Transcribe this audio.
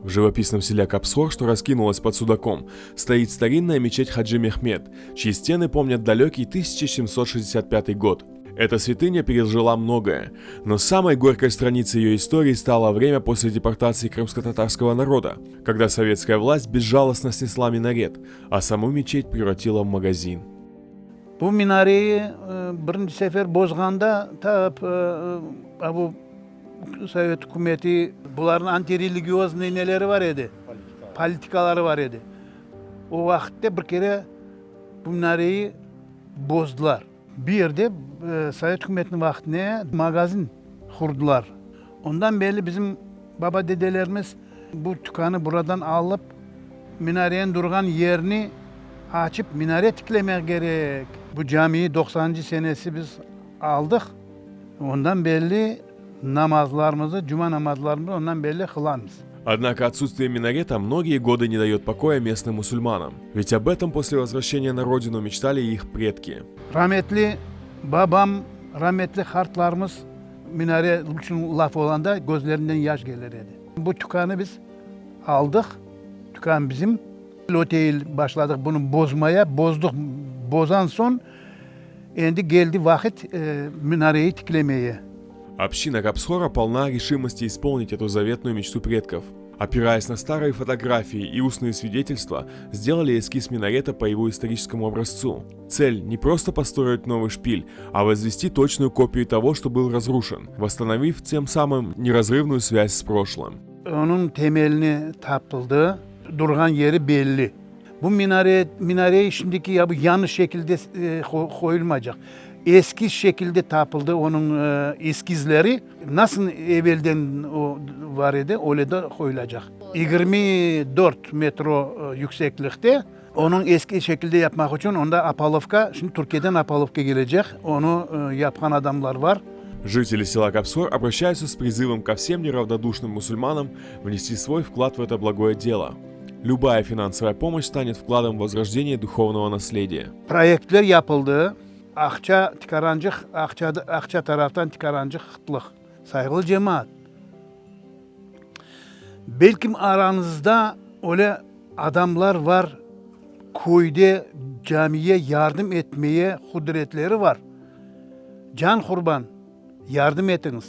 В живописном селе Капсхор, что раскинулось под Судаком, стоит старинная мечеть Хаджи Мехмед, чьи стены помнят далекий 1765 год. Эта святыня пережила многое, но самой горькой страницей ее истории стало время после депортации крымско-татарского народа, когда советская власть безжалостно снесла минарет, а саму мечеть превратила в магазин. Bu minareyi birinci sefer bozğanda ta bu Sovet ükümeti, bularnıñ antireligiyoznıy neleri bar edi, politikaları bar edi. O vaqıtte bir kere bu minareyi bozdılar. Bir yerde Sovet ükümetiniñ vaqtında magazin qurdılar. Ondan berli bizim baba-dedelerimiz bu tükânı buradan alıp, minareniñ durğan yerini açıp, minare tiklemek kerek. Bu camiyi doqsanıncı senesi biz aldıq. Ondan berli namazlarımızı, cuma namazlarımızı ondan berli qılamız. Однако отсутствие минарета многие годы не дает покоя местным мусульманам. Ведь об этом после возвращения на родину мечтали их предки. Rametli babam, rametli qartlarımız minare içün laf olanda közlerinden yaş kelir edi. Bu tükânı biz aldıq, tükân bizim. Öte yıl başladıq bunı bozmaya, bozdıq, bozan soñ endi keldi vaqıt minareyi tiklemeye. Община Капсхора полна решимости исполнить эту заветную мечту предков. Опираясь на старые фотографии и устные свидетельства, сделали эскиз минарета по его историческому образцу. Цель не просто построить новый шпиль, а возвести точную копию того, что был разрушен, восстановив тем самым неразрывную связь с прошлым. Onıñ temelini tapıldı, durğan yeri belli. Bu minare, minare şimdiki ya bu yañı şekilde qoyulmaycaq. Eski şekilde tapıldı onıñ eskizleri. Nasıl evelden o bar edi, öyle de qoyulacaq. 24 metro yükseklikte. Onıñ eski şekilde yapmaq içün onda opalovka, şimdi Türkiyeden opalovka kelecek, onı yapqan adamlar bar. Жители села Капсхор обращаются с призывом ко всем неравнодушным мусульманам внести свой вклад в это благое дело. Любая финансовая помощь станет вкладом в возрождение духовного наследия. Proyektler yapıldı, aqça tikarançıq, aqça, aqça taraftan tikarançıq qıtlıq. Sayğılı cemaat, belkim arañızda öyle adamlar var, köyde camiye yardım etmeye qudretleri var. Can qurban, yardım etiñiz.